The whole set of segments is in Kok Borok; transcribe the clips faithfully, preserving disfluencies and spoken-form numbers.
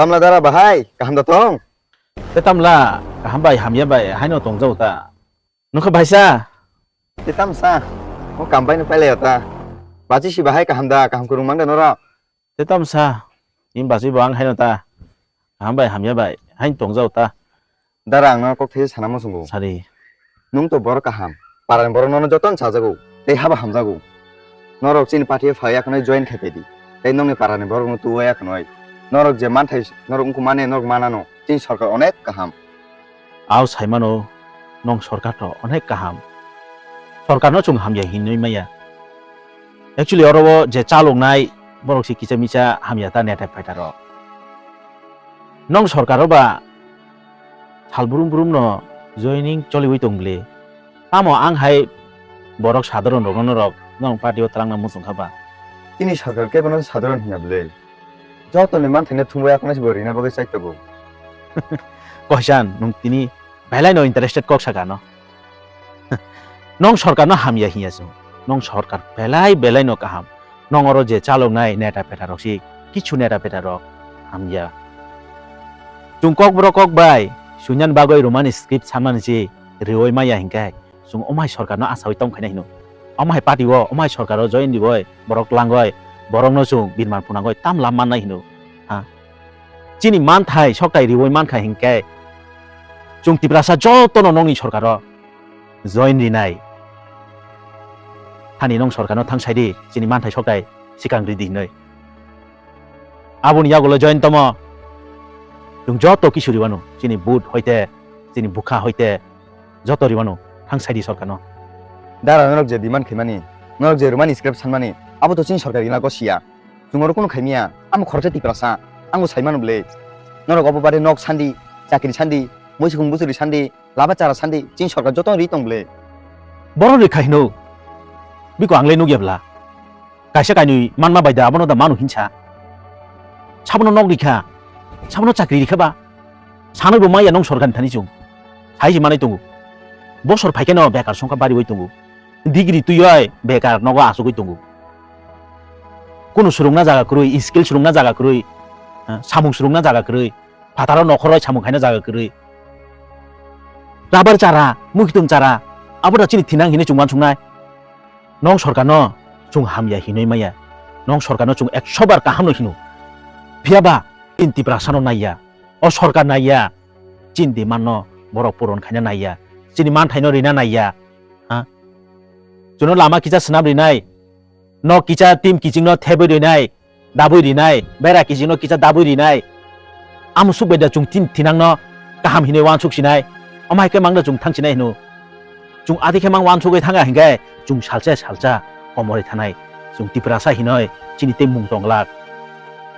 Tamla dara bahai, kaham da tong? Te tamla, kaham bai, hamya bai, haino tongjago ta. Nokha baisa? Te tamsa, o kam bai no pailai ta. Bachi si bahai kaham da, kaham kurung mang da noro? Te tamsa, ni bachi bo ang haino ta. Kaham bai, hamya bai, haino tongjago ta. Dara ang no kok thai sana muchungo. Sari. Nwng to borok kaham. Parani borok nono jotono chajago. Tei haba hamjago. Norok chini party o phai yakhnai join khai phaidi. Tei nokni parani borok no tuwai yakhnai. Norok je manthai norok wngkuk mani norok manano. Chini sorkar onek kaham. Ao saimano nong sorkar to onek kaham. Sorkar no chwng hamya hinwi maya. Actually oro o je chaloknai borok se kisa misa hamya ta neta phaita rok. Nong sorkar o ba sal brum brum no joining choliwi tong bwle. Tamo ang hai borok sadharon rok no norok nong party o twlangna muchung kha ba? Chini sorkar kebo no sadharon hinya bwle. Joto ni manthai no thumbai akhna se bo rina bagwi chai tongo. Koisan nwng tini belai no interested kok saka no. Nong sorkar no hamya hinya chwng. Nong sorkar belai belai no kaham. Nong oro je chaloknai neta peta rok si kichu neta peta rok hamya. Chwng kok bro kok bai suinani bagwi romani script sanmani si riwi maya hinkhe chwng omai sorkar no asawi tong khaina hino. Omai party o omai sorkar o join riwi borok langwi borok no chwng birman phunangwi tam lam mannai hino. Ha? Chini manthai soktai riwi mankha hinkhe chwng Tiprasa jotono nongni sorkaro join rinai. Hani nong sorkarno thang saidi, chini manthai soktai sikang ridi hinwi. Aboni yagulo join tomo chwng joto kisu riwano, chini but hoite, chini bukha hoite, joto riwano thang saidi sorkarno. Dara norok je demand khaimani, norok je romani script sanmani, abo to chini sorkar gina gosiya. Chwng oro kunu khaimiya, amo khoroksa Tiprasa, ang bo saimano bwle. Norok obo bare nok sandi, chakri sandi, muisukung bwchwrwi sandi, laba chara sandi, chini sorkar jotono ri tong bwle. Borok ri khai hino, biko ang le nukya bwla. Kaisa kainwi manma bai da, abono da manu hinsa. Sabono nok rikha, sabono chakri rikha ba, sanwi bo maya nong sorkarni thani chwng. Sai se manwi tongo. Bosor phaikhe no bekar songkha bariwi tongo. Degree twiwi bekar nogo achugwi tongo. Kunu swrwngna jaga kwrwi, skill swrwngna jaga kwrwi, ha, samung swrwngna jaga kwrwi, phataro nokhorwi samung khaina jaga kwrwi. Rabar chara, muikhwtwng chara, abo da chini thinang hinwi chwng uansuknai. Nong sorkarno chwng hamya hinwi maya. Nong sorkarno chwng ekso bar kahamno hino. Phiyaba chini Tiprasano naiya. O sorkar naiya. Chini demandno borok puron khaina naiya. Chini manthaino rina naiya. Ha? Chwngno lama kisa swnam rinai, nok kisa tim kichingno thebwi rinai, dabwi rinai, bera kichingno kisa dabwi rinai. Amusuk bai da chwng tin thinangno kaham hinwi uansuk sinai, omo hai khe mang da chwng thang sinai hino. Chwng adi khe mang uansugwi thanga hinkhe chwng salsa salsa komorwi thanai. Chwng Tiprasa hinwi chini tei mung tong glak.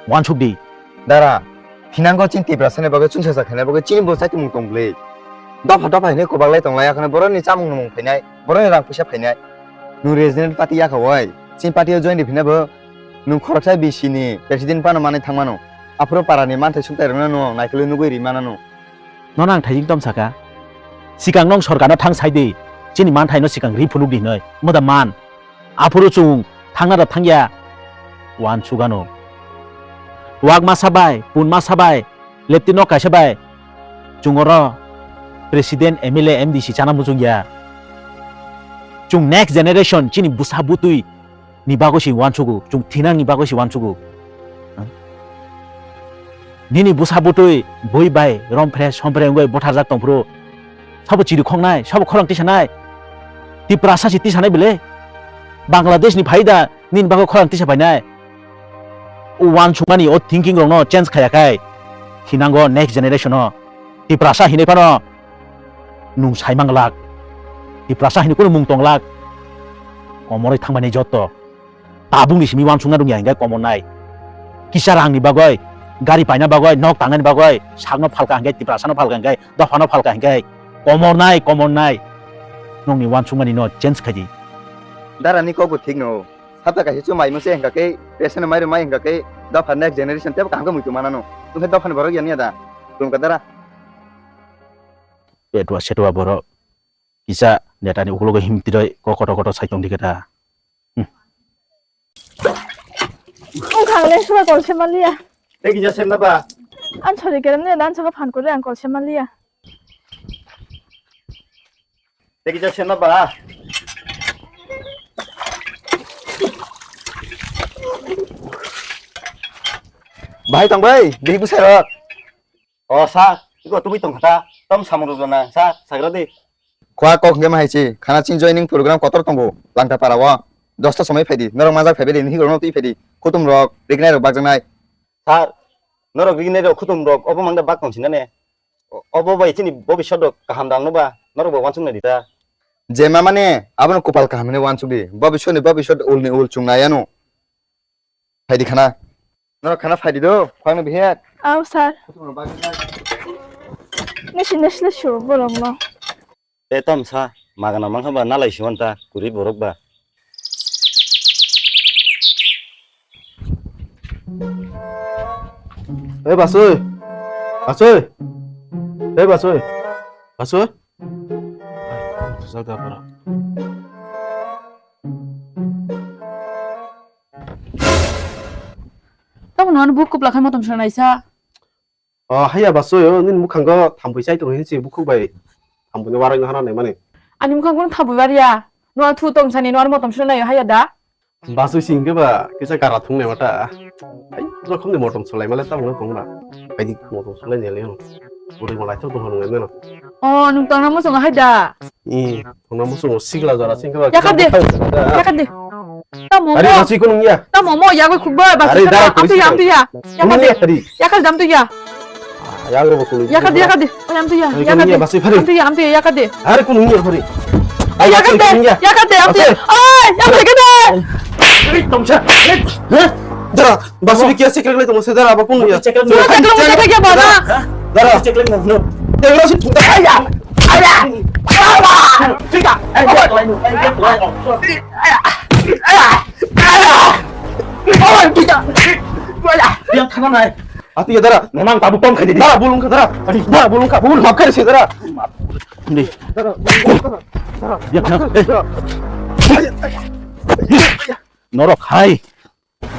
Uansuk di. Dara, thinango chini Tiprasani bagwi chwngsacha khaina bagwi chini bo chaitimung tong bwle. Dopha dopha hinwi kwbak lai tong lai, akhano borokni chamung nwmung phainai, borokni rang puisa phainai. Nwng regional party yakha oi, chini party o join riphinai bo nwng khoroksa B C ni president phano manwi thangmano. Aphuru parani manthai suktai rokno nwng naikolwi nugwi ri manano. Nono ang thaijing tom saka, sikang nong sorkarno thang sai di, chini manthaino sikang ri phunuk di hinwi, moda man. Aphuru chwng thangna da thangya, uansugano. Wak masa bai, pun masa bai, lepti nok kaisa bai, chwng oro president, M L A, M D C chana muchungya. Chwng next generation chini bwsa bwtwi ni bagwi se uansugo, chwng thinang ni bagwi se uansugo. Nini bwsa bwtwi bui bai romphre somphre wngwi butharjak tongphuru, sabo chiri khoknai, sabo khorang tisanai, Tiprasa se tisanai bile? Bangladesh ni phaida nini bagwi khorang tisa painai? O uansukmani o thinking rokno change khaya khai, thinango next generation o Tiprasa hinwi phano nwng saimang glak, Tiprasa hinwi kunu mung tong glak, komorwi thangmani joto. Tabukni simi uansukna rwngya hinkhe komornai. Kisa rangni bagwi, gari paina bagwi, nok tangnani bagwi, sakno phalka hinkhe, Tiprasano phalka hinkhe, dophano phalka hinkhe, komornai, komornai. Nokni uansukmani no change khaidi. Darani kokbo thik no. Sata kaisa chumai mungse hinkha khe, pesano mairum mai hinkha khe, dopha next generation tebo kaham khe muitu manano. Tungkhe dophani borok yaniya da. Tungkha dara. Petwa setwa borok. Kisa netani uklogo himtiroi ko koto koto sai tongdi khe ta. Hmm. Wngkha le sura kolse maliya. Tei kisa sem na ba. Ang sori kerem ne dan saka phan kore ang kol sema liya. Teki ja sema ba. Bahai tong bai, bihi busai rok. O sa, iko tubui tong kha ta, tom samung rok na sa, sagra di. Khua kok hingke ma hai chi, khana chini joining program kotor tongo, Langta para o. Dosta somoi phaidi, norok majak phaibai di, nihik rok no twi phaidi, kutum rok, rignai rok bakjaknai. Sir, norok rignai rok, kutum rok, obo mangda bak tong sinane. O-, obo bai chini bobisot rok kaham dang no ba, norok bo wansuk nai di ta. Je ma mane, abono kupal kaham hinwi wansuk di, bobisot ni bobisot ul ni ul chungnai ano. Phaidi khana. Norok khana phaidi do, khwang ni bihet. Aw, sir. Kutum rok bakjaknai. Nisi nesle su borok no. Tei tom sa, magana mangkha ba nalai si wanta, kwrwi borok ba. Ei Basoi, Basoi, ei Basoi, Basoi, Basoi. Tamo no buku pelakai motom sana isa. O haya Basoi, o nini mwkhango thampui chai tongo hinwi se bukhuk bai thampuino waraino hana naimani. Ani mwkhango thampui wariya. No thu tong sani no motom swnai haya da. Basoi singke ba kisa kara thung naima ta. Ai, rokhomni motom sulai male tamo tong ba. Ai di motom sulai ne le. Puri malai thok tong nang nang. O nung tong namo song haya da. I, tong namo song sigla jara singke ba. Yakar de. Yakar de. Tamo mo. Ari nasi kunung ya. Tamo mo ya ko khubba ba. Ari dara amtu ya, amtu ya. Yakar de. Yakar jam tu ya. Yang robo kunung. Yakar de, yakar de. Oi amtu ya. Yakar de. Amtu ya, amtu ya, yakar de. Ari kunung ya bari. Yakar de. Yakar de, amtu ya. Oi, yakar de. Ari tomsa. Dara, basu bi kiasi kira tamo se dara apa kunung ya. Check out. Dara. Check out. Dara si thungta. Aya. Aya. Fika. Yang kena naik. Ati ya dara. Memang tabu pom kadi. Dara bulung ka dara. Dara bulung ka bulung hap kari se dara. Di. Dara. Yang kena. Eh. Norok hai.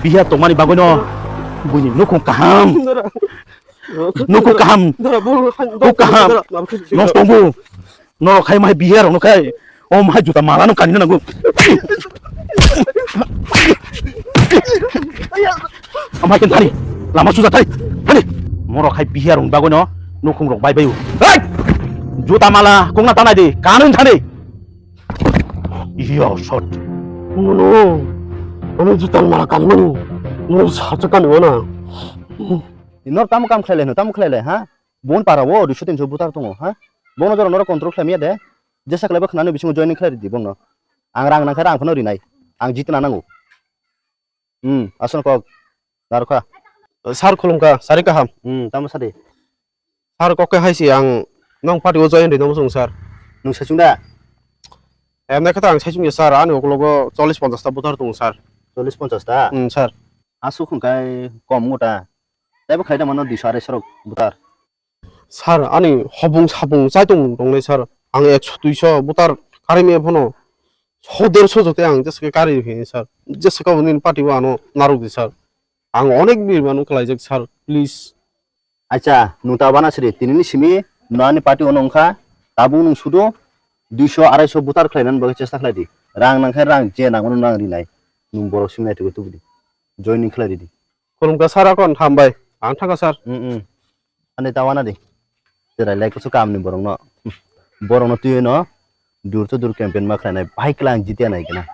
Biha tongmani bagwino buini nukhung kaham. Nukhung kaham. Nukhung kaham. Nosto bu. Norok khai mai biha rok no khai. O mai juta mala no kanina nango. Amai ken thani. Lama suja thani. Thani. Norok khai biha rok bagwino nukhung rok bai bai. Hei! Juta mala kongna tanai di. Kanun thani. Iyo shot. Mono. Ano juta mala kanmani. Mono sacha kanwana. Nor tamo kam khlai lai no, tamo khlai lai ha? Bon para o duiso tinso butar tongo ha? Bono jora noro control khlai maya de. Jesa khlai bo khnani bisingo joining khlai di bono. Ang rang nangkha rang phano rinai. Ang jitna nango. Hmm, aswk kok. Narwkha. Sir khulumkha, sari kaham. Hmm, tamo sadi. Sir kok khe hai si ang nong party o join ri nang sung sir. Nung saichung da? Em na khe ta ang saichung ya sir, ani ukologo chollish ponchash ta butar tongo sir. Chollish ponchash ta? Hmm, sir. Aswk hwn kai kom ngota. Taibo khlai da mano duiso arai sorok butar. Sir, ani hobung sabung chaitung tongnai sir. Ang ekso duiso butar kari me phano so derso jote ang jeske kari phi sir. Jeske ka nini party o ano naruk di sir. Ang onek bir manu khlaijak sir, please. Acha, nung ta bana siri, tini ni simi nani party ono wngkha, tabuk nung sudo duiso arai so butar khlai nani bagwi chesta khlai di. Rang nang khe rang, je nang mano nang rinai. Nung borok simi nai tubudi. Joining khlai ridi. Khulumkha sir, akon hambai. Ang thangkha sir. Mm, mm. Ani ta wana di. Cherai lai kusu kamni borokno. Borokno twiwi no door to door campaign ma khlainai. Bahai kla ang jitiya nai kena.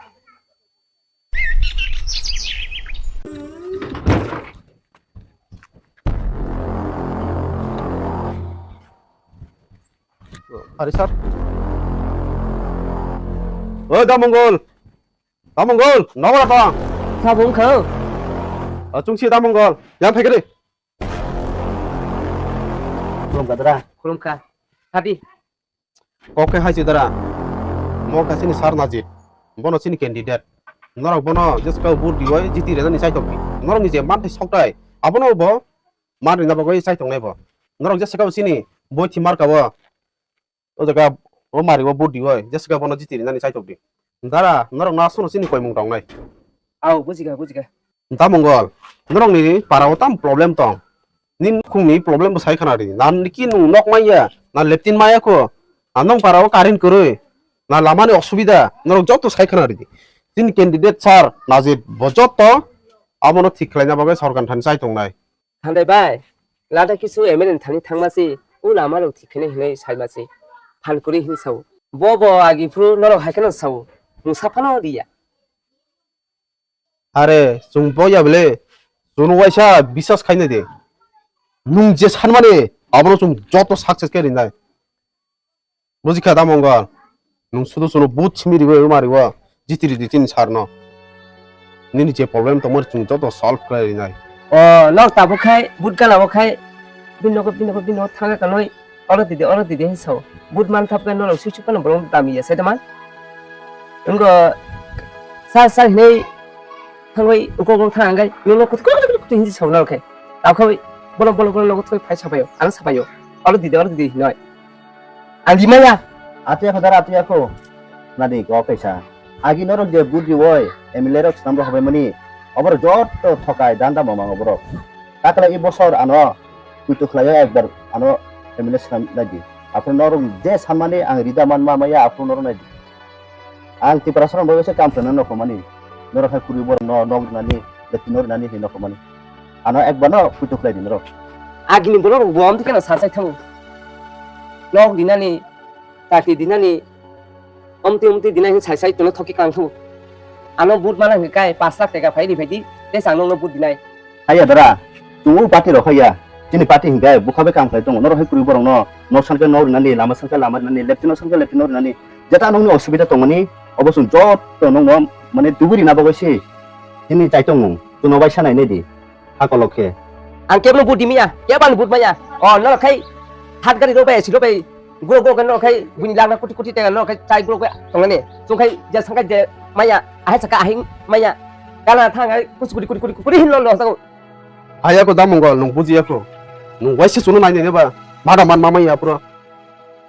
Ari sir. O da Mongol. Da Mongol, nogo da tong. Sabo wngkha o. O, chwng si da Mongol. Yang phai khe de. Khulumkha dara. Khulumkha. Hadi. Kok khe hai si dara. Mo kha chini sir Najib. Bono chini candidate. Norok bono jeska vote diwi jiti rwnani chaitok di. Norok ni je manthai soktai. Abono bo man rina bagwi chaitok nai bo. Norok jeska bo chini boi thimar ka bo. O jaga o mari o budi oi, jeska bono jiti rinani chaitok di. Dara, norok no aswk no chini koimung tong nai. Au, bujikha, bujikha. Da Mongol, norok ni para o tam problem tong. Nini nukhungni problem bo sai khana ridi. Na niki nwng nok manya, na leptin maya kho, na nong para o current kwrwi, na lamani osubida, norok joto sai khana ridi. Chini candidate sir Najib bo joto abono thik khlaina bagwi sorkar thani chai tongnai. Thandai bai, lada kisu M L A ni thani thangma si, o lama rok thik khainai hinwi saima si. Phan kwrwi hinwi sao. Bo bo agi phuru norok hai kheno sao. Nwng saphano riya. Are, chwng bo ya bele, chwngno waisa biswas khaina de. Nwng je sanmani, abono chwng joto success khe rinai. Bujikha da Mongol? Nwng sudu suno but simi rigo, ema rigo, jiti ridi chini sir no. Nini je problem tongmani chwng joto solve khlai rinai. O, nok tabuk khai, but gana bo khai, bini nogo, bini nogo, bini nogo thangna kanwi, oro didi, oro didi hinwi sao. But man thap khai norok sui sui phano bolong dami ya, sai da man. Wngkha sal sal hinwi thangwi uko uko thang angkai, nwng nok kutu kutu kutu hinwi sao norok khai. Tabuk khai bolong bolong bolong nogo thangwi phai sabaio, ang sabaio. Oro didi, oro didi hinwi. Ang di maya. Ati ako dara ati ako. Nadi ko kaisa. Agi norok je but riwoi, M L A rok swnam rok hobai mani. Oborok joto thokai danda mamang oborok. Takla i bosor ano kuitu khlaio ekbar ano M L A swnam nadi. Aphuru norok je sanmani ang rida man ma maya aphuru norok nadi. Ang Tiprasa rok bai se kam khlaina nokho mani. Norok hai kuri borok no nok rinani, lekti no rinani hinwi nokho mani. Ano ekbar no kuitu khlai di norok. Agini borok rok bo amtwi kheno sachai thango. Nok dinani, chakri dinani, amtwi amtwi dinani sai sai tono thoki kang thango. Ano but mana hwnkhe kai pash lakh teka phai ri phai di, tei chang nokno but dinai. Haiya dara, chwng o party rok haiya. Chini party hwnkhe bwkha bai kam khlai tongo. Norok hai kwrwi borok no, nok sankhe nok rinani, lama sankhe lama rinani, lepti nok sankhe lepti nok rinani. Jeta nokni osubida tongmani, obo chwng joto nokno mane tubui rina bagwi se chini chaitongo. Chwngno bai sanai nai di. Hakolok khe. Ang kebno but di maya, kebano but maya. O norok khai hat gari rok bai, si rok bai. Guro guro khe norok khai buini lakh lakh koti koti teka norok khai chai guro khai tongani. Chwng khai je sangkha je maya, ahai saka ahai maya. Kana thang hai kus kuri kuri kuri kuri hin lo lo sako. Haiya ko da Mongol, nwng bujiya ko. Nwng waisa chwngno nai nai ba. Mada man ma maya pura.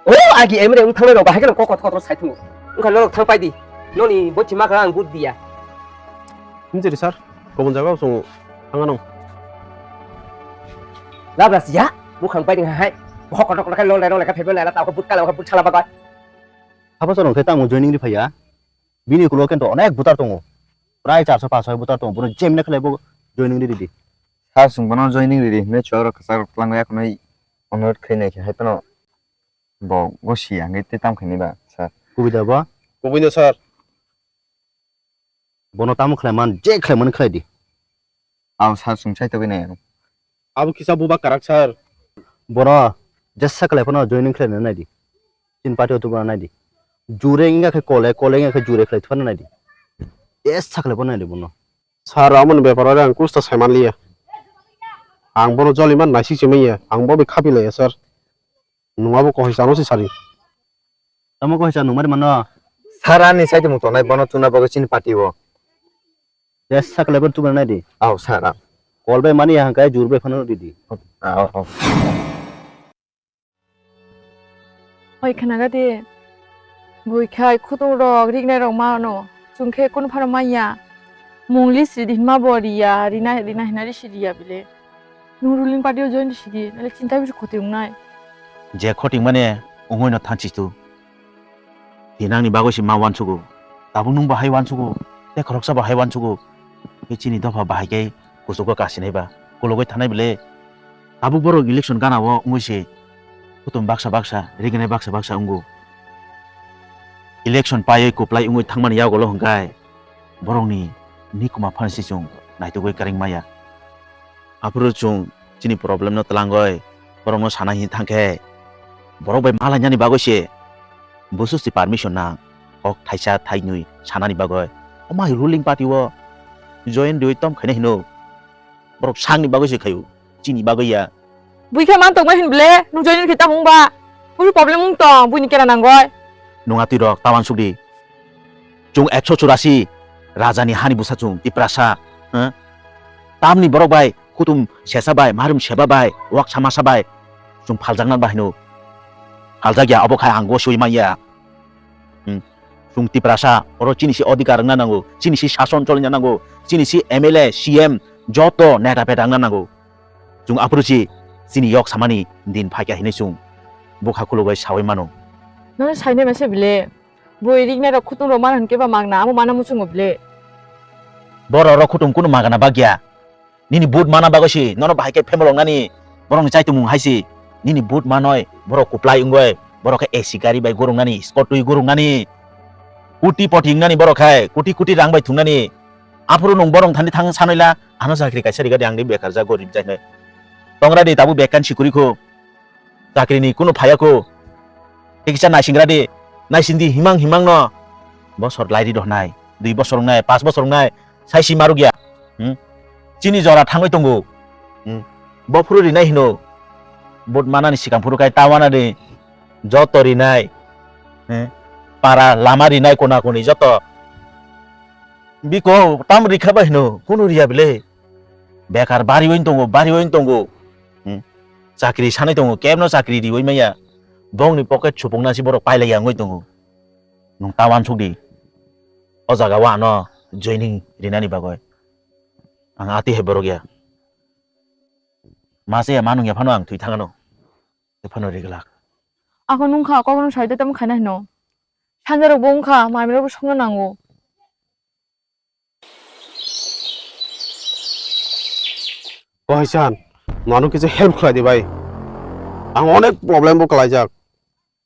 O agi M L A wng thangnai rok bahai kheno kok kotor kotor sai thungo. Wngkha norok thang pai di. Noni bo chima kha ang but diya. Hinjiri sir, kobon jaga o chwng thang anw. Labra siya, bukhang bai ding hai. Bohok kotor kotor khai longlai longlai khai phaibai nai la ta kho but kala kho but sala bagoi. Habo chwng khe tamo joining ri phaiya. Bini ukulo kento onek butar tongo. Prai charso paso butar tongo. Bono jemne khlai bo joining ri di. Sir chwng bono joining ri di. Me chwrok kwchak rok twlang ya khwnwi onot khai nai khe hai phano. Bo gosi angwi tei tam khaini ba, sir? Kubui da bo? Kubui no, sir. Bono tamo khlai man, je khlai man khlai di. Aw, sir, chwng sai togwi nai. Abo kisa buba karak, sir. Bono jesa khlai phano joining khlai nai di. Chin party o tubuna nai di. Jure inga khe kole, kole inga khe jure khlai thwna nai di. Jesa khlai phano nai di bono. Sir, amoni bepar o ang kusta sai man liya. Ang bono joli man naisik se manya. Ang bo bai khapi laya, sir. Nwng abo kohai chano se sari. Tamo kohai cha nwng mari mano? Sir ani side mung tongnai bono tuna bagwi chini party o. Yes, sakle bo tubuna nai di. Aw, sir, aw. Kol bai mani ya hangkai jur bai phano di di. Aw, aw. Hoi khnaga di. Bui khai khutung rok rignai rok mano. Chwng khe kunu phano manya. Mungli sidi hinma bo riya, rina rina hina ri siriya bile. Nwng ruling party o join sidi, nale chinta bisu khoti wngnai. Je khoti mane ungoi no thanchi tu. Tinang ni bagwi si ma wansugo. Tabuk nwng bahai wansugo, te khoroksa bahai wansugo. Ke chini dopha bahai ke kuchugo kasinai ba, kulugoi thanai bile. Tabuk borok election gana o wngwi se kutum baksa baksa, rignai baksa baksa wngo. Election paiwi kuplai wngwi thangmani yagulo hwnkhe borokni nikuma phano se chwng naitugwi kwrwng maya. Aphuru chwng chini problem no twlangwi borokno sana hin thangkhe borok bai malainani bagwi se busu si permission nang kok thaisa thainwi sanani bagwi. Omo hai ruling party o join riwi tom khaina hino. Borok sakni bagwi se khaio, chini bagwi ya. Bui khe man tongma hin ble, nung join khe tamo wngba? Bui problem wng tong, buini kera nangoi. Nung atwi rok ta wansuk di. Chwng ekso churasi raja ni hani bwsa chwng, Tiprasa, eh? Tamni borok bai, kutum sesa bai, marum seba bai, wak samasa bai, chwng phaljakna bahino. Phaljak ya, obo khai ang gosui manya. Hmm. Chwng Tiprasa, oro chini si odhikar wngna nango, chini si sason cholina nango, chini si M L A, C M, joto neta peta wngna nango. Chwng aphuru si Chini yok samani din phaikha hinwi chwng bwkha khulugwi sawi mano. Nono sainai masa bile. Bui riknai rok khutung rok mana hwnkhe ba magna amo mana muchungo bile. Borok rok khutung kunu magana bagya. Nini but mana bagwi si nono bahai khe phemolong nani. Borok ni chaitumung hai si. Nini but manoi borok kuplai wngwi borok khe A C gari bai gurung nani, sport twi gurung nani. Kuti poti wng nani borok khai, kuti kuti rang bai thung nani. Aphuru nung borok thani thang sanoi la, ano chakri kaisa riga di ang di bekar ja gorib jai nai. Tongra di tabu bekkan sikuri kho. Chakri ni kunu phaya kho. Tei kisa naisingra di, naising di himang himang no. Bosor lai ri doh nai, dui bosor wng nai, pas bosor wng nai, sai si maruk ya. Hmm? Chini jora thangwi tongo. Hmm? Bo phuru rinai hino. Bot manani sikang phuru kai ta wana di. Joto rinai. Hmm? Para lama rinai kona koni joto. Biko tam rikha bai hino, kunu riya bile. Bekar bari win tongo, bari win tongo. Hmm? Chakri sanai tongo, kebno chakri riwi maya. Bongni pocket supung nasi borok pailai ya wngwi tongo. Nung ta wansuk di. O jaga o ano joining rinani bagwi. Ang ati hai borok ya. Masa ya manung ya phano ang thwi thangano. Tei phano riglak. Ako nung kha, kokno sai tei tamo khaina hino. Sanjarok bo wngkha, mamirok bo songna nango. Kohaisan, nwng ano kisa help khlai di bai. Ang onek problem bo kwlaijak.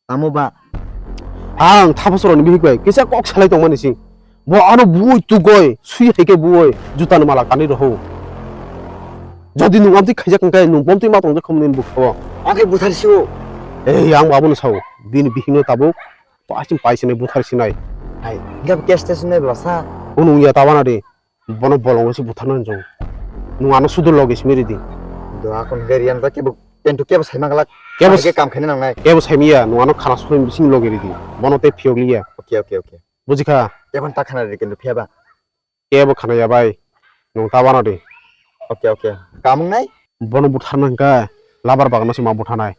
Tamo ba? Ang thaphasrokni bihik bai kisa kok salai tongmani sing. Bo ano buoi tugoi, sui hai khe buoi, jutani mala kanwi roho. Jodi nwng amtwi khaijak hwnkhe nwng bomtwi ma tongjak khamni bukha o. Ang khe buthar sio. Ei, ang bo abono sao. Bini bihikno tabuk paising paisinai buthar sinai. Hai, hingkhe bo case test wngnai bwlasa. Hwnwi wngya ta wana di. Bono bolongo se butharna hinjao. Nwng ano sudu logi simi ridi. Do akon gariyan ba kebo pentu kebo saima glak. Kebo Bahai khe kam khaina nangnai. Kebo saimiya, nwng ano khana soi bising logi ridi. Bono tei phiyok liya. Okay, okay, okay. Bujikha? Kebo ta khana ridi kebo phiyaba. Kebo khana ya bai. Nwng ta wana di. Okay, okay. Kam wngnai? Bono butharna hingkha labar bagano se ma buthanai.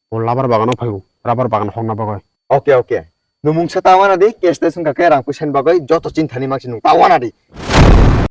O labar bagano phaio, rabar bagan hokna bagwi. Okay, okay. Nwng mungsa ta wana di, case test wngkha khe rang puisa ni bagwi joto chinthani mangsi nwng ta wana di.